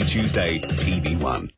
Tuesday, TV1.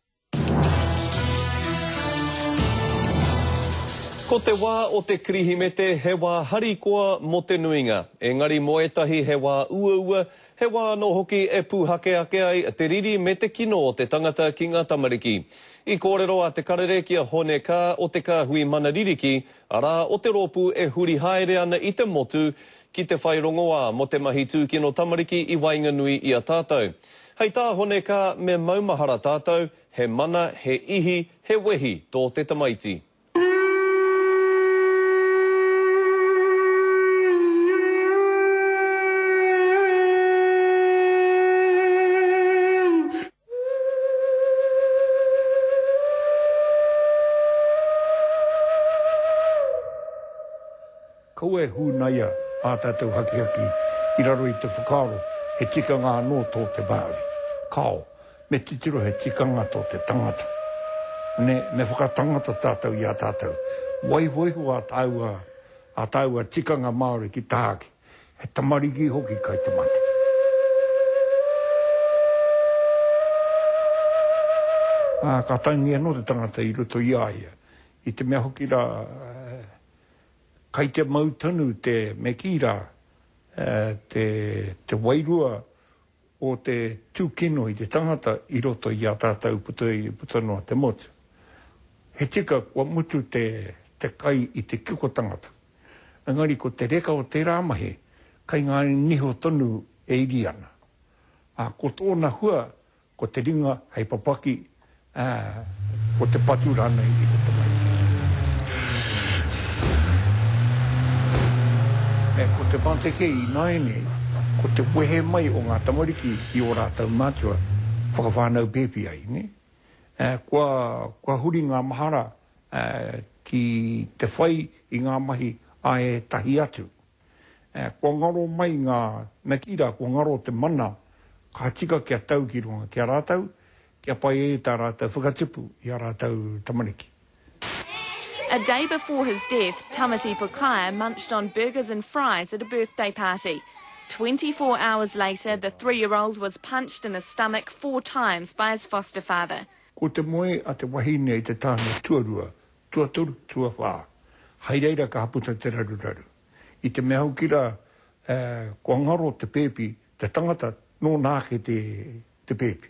Ko te wā o te Kirihimete he wā harikoa mō te nuinga, engari mō ētahi he wā uaua, he wā anō hoki e pūhake ake ai te riri me te kino o te tangata ki ngā tamariki. I kōrero a Te Karere ki a Hone Kaa o Te Kāhui Mana Ririki, arā, o te rōpū e huri haere ana i te motu ki te whai rongoā mō te mahi tūkino tamariki i waenganui i a tātou. Hei tā Hone Kaa, me maumahara tātou, he mana, he ihi, he wehi tō te tamaiti. Kaua e hūnaia ā tātou hakihaki i raro i te whakaaro he tikanga anō tō te Māori. Kāo, me titiro he tikanga tō te tangata. Nē, me whakatangata tātou i a tātou. Waiho iho ā tāua, ā tāua tikanga Māori ki tahaki. He tamariki hoki kai te mate. Ā, ka tangi anō te tangata i roto i a ia, i te mea hoki rā, kai te mau tonu te, me kī rā, te, te wairua o te tūkino i te tangata i roto i a tātou puta, puta noa te motu. He tika kua mutu te, te kai i te kiko tangata. Engari ko te reka o tērā mahi, kai ngā niho tonu e iri ana. Ā, ko tōna hua, ko te ringa hei papaki, ā, ko te patu rānei i te tamaiti. Me ko te mate kē ināianei, ko te wehe mai o ngā tamariki i ō rātou mātua whakawhānau pēpi ai, nē? Ā, kua, kua huri ngā mahara, ā, ki te whai i ngā mahi a ētahi atu. Ā, kua ngaro mai ngā, me kī rā, kua ngaro te mana, ka tika kia tau ki runga ki a rātou, kia pai ai tā rātou whakatupu i ā rātou tamariki. A day before his death, Tamati Pokaia munched on burgers and fries at a birthday party. 24 hours later, the three-year-old was punched in the stomach four times by his foster father. Ko te moe a te wahine i te tāne tuarua, tuatoru, tuawhā. Hai reira ka puta te raruraru. I te mea hoki rā, kua ngaro te pēpi, te tangata, nōna ake te, te pēpi.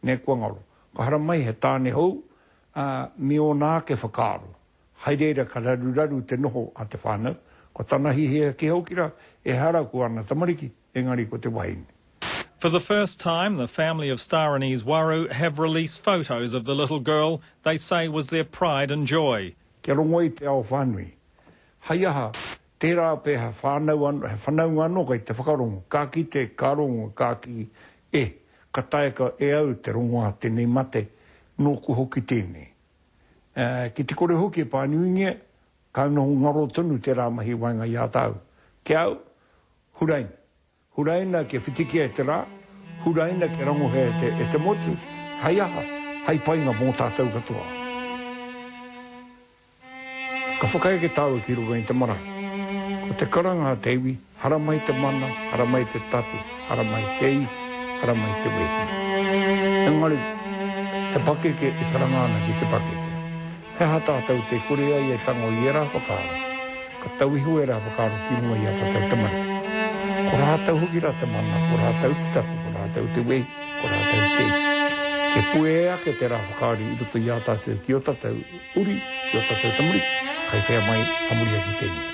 Nē, kua ngaro. Ka haramai he tāne hou, ā, me ōna ake whakaaro. Hai reira ka raruraru te noho a te whānau. Ko tana hihia kē hoki rā, ehara ko ana tamariki, engari ko te wahine. For the first time, the family of Staranese Waru have released photos of the little girl they say was their pride and joy. Kia rongo ai te ao whānui. Hai aha, tērā pea he whānau anō, he whanaunga anō kei te whakarongo, ka kite, ka rongo, ka kī, e, ka taea e au te rongoā tēnei mate, nōku hoki tēnei. Ki te kore hoki e pānuingia, ka noho ngaro tonu tērā mahi i waenga i a tāu. Ki a au, huraina. Huraina kia whitikia e te rā, huraina kia rangohea e te, e te motu, hei aha, hei painga mō tātou katoa. Ka whakaeke tāua ki runga i te marae. Ko te karanga a te iwi, haramai te mana, haramai te tapu, haramai te ihi, haramai te wehi. Engari, he pakeke e karanga ana ki te pakeke. He aha tātou tē kore ai e tango i ērā whakaaro? Ka tau iho ērā whakaaro ki runga i ā tātou tamariki. Ko rātou hoki rā te mana, ko rātou te tapu, ko rātou te wehi, ko rātou te ihi. Kia puea ake tērā whakaaro i roto i a tātou ki ō tātou uri, ki ō tātou tamariki, kai whea mai a muri ake i tēnei.